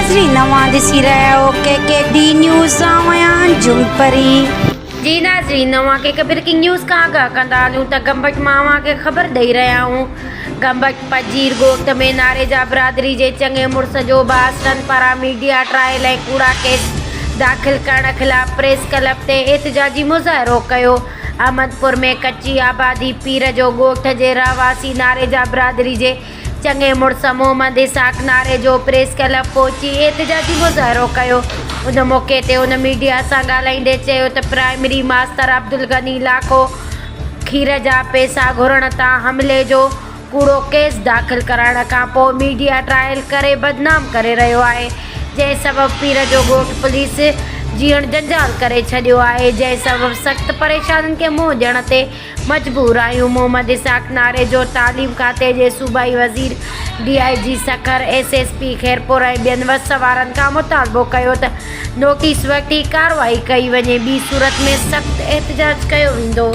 ناظرين اوهان ڏسي رهيا آهيو ڪي ڪي ڊي نيوز آئون آهيان انجم پري. جي ناظرين اوهان کي هڪ بريڪنگ نيوز کان آگاهه ڪندا هلون ته گمبٽ مان اوهان کي خبر ڏئي رهيا آهيون گمبٽ پجير ڳوٺ ۾ ناريجا برادري جي چڱي مڙس جو بااثرن پاران ميڊيا ٽرائل ۽ ڪوڙا ڪيس داخل ڪرڻ خلاف پريس ڪلب تي احتجاجي مظاهرو ڪيو احمدپور ۾ ڪچي آبادي پير جو ڳوٺ جي رهواسي ناريجا برادري جي چڱي مڙس محمد اسحاق ناريجو پريس ڪلب پهچي احتجاجي مظاهرو ڪيو. ان موقعي تي هن ميڊيا سان ڳالهائيندي چيو ته پرائمري ماستر عبدالغني لاکو کير جا پئسا گهرڻ تان حملي جو ڪوڙو ڪيس داخل ڪرائڻ کانپوء ميڊيا ٽرائل ڪري بدنام ڪري رهيو آهي جنهن سبب پير جو ڳوٺ پوليس جيئڻ جنجال ڪري ڇڏيو آهي جنهن سبب سخت پريشانين کي منهن ڏيڻ تي مجبور آهيون، محمد اسحاق ناريجو تعليم کاتي جي صوبائي وزير، D I G Sukkur, S S P Khairpur ۽ ٻين وس وارن کان مطالبو ڪيو ته نوٽيس وٺي ڪارروائي ڪئي وڃي ٻي صورت ۾ سخت احتجاج ڪيو ويندو.